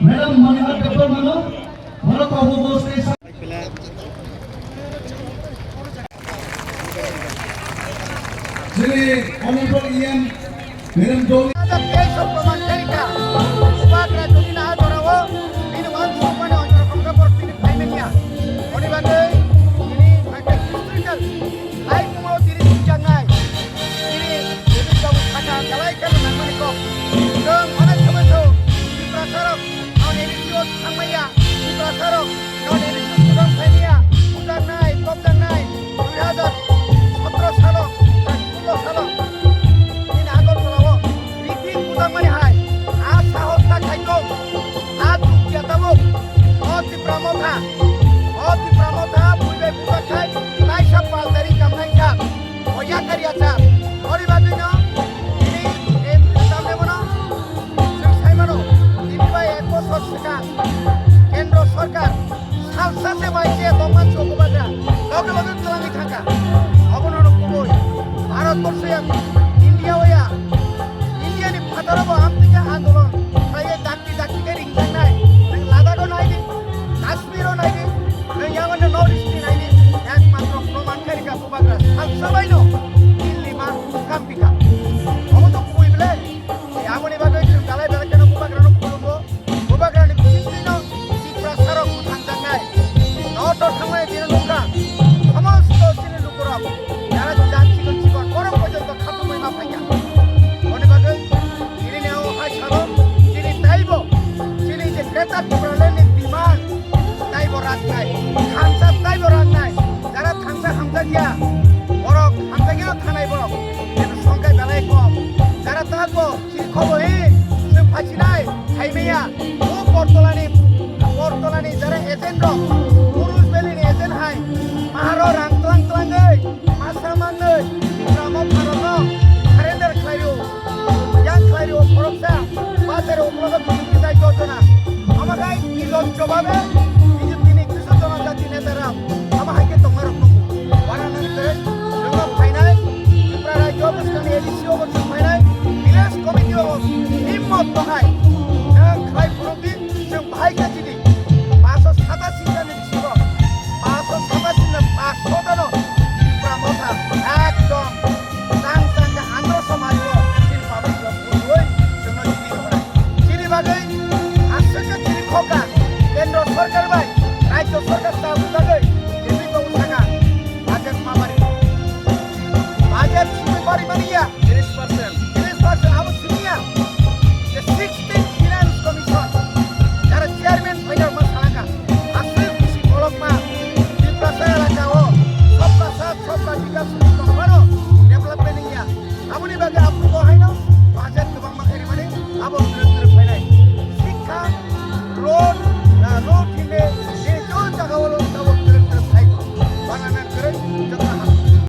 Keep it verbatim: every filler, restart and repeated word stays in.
Madam Maniha Debbarmano, Bharat Honorable State Chini Honorable E M Madam Dolly. Teis o proman khairikha. Bubagra jodi naha jorao bini uansukmani onjora khongkha borok tini phaimanya. Oni bagwi tini hakhe historical life mo tini swijak nai. Tini David Babu Saka kalai khe nangmani kok. Chwng onek somoi tho Tiprasarok non A D C o thangmaya. Tiprasarok non A D C o kwbang phaimaya. Bujaknai, topjaknai. Dui hajar sotro salo, solo salo, nini Agartala o riti budakmani hai, a sahos ta khaitong, a dukya tabuk, o Tipra Motha, o Tipra Motha, bui bai budak khai, taisa pal tari kam nai sak, o yakar ya sak, ori bagwi no, ini, em, tamne bono, Chwng sai mano, tini bai ek bosor swkang Kendro Sorkar salsa se bai se tongma chugo bagra loge loge twlangwi thangkha. Obono no kubui Bharat borso ya, India o ya, India ni phataro bo amtwikhe andolon khlaiwi dakti dakti khe ringjaknai. Nwng Ladakh o nai di, Kashmir o nai di, nwng yang no North East ni nai di, ekmatro proman khairikha bubagra salsa bai no Delhi ma kampikha. Obo to kubui ble. Aboni bagwi chwng belai belai kheno bubagrano khulumgo. Bubagrani bisingtwino Tiprasarok mwthangjaknai. Noto thangmani dino nukha. Somosto chini lukurok jara jat chikon chikon borok pojonto khatumwi ma phaikha. Aboni bagwi chini neo hai salo chini taibo chini je Greater Tipraland ni demand taibo raknai. Thansa taibo raknai. Jara thansa hamjakya borok hamjakya thanai borok. Songkai belai kom. Jara tabo Chini khobo hi, chwng phaisinai, phaimaya, o Bortolani, Bortolani jara agent rok, Kurus Valley ni agent hai, maharo rang tlang tlangwi, masa mangwi, Trump o Bharat no surrender khlai rio, yang khlai rio, khoroksa, bazar o ulo bising bisai jojona, amakai nilon jobabe, B J P ni kisu jonojati neta rok, ama hai khe tongma rok nugo, wana nang tei, chwngno phainai, Tripura rajyo bwskangni A D C o bo chwng phainai, village committee o bo himmot tongnai,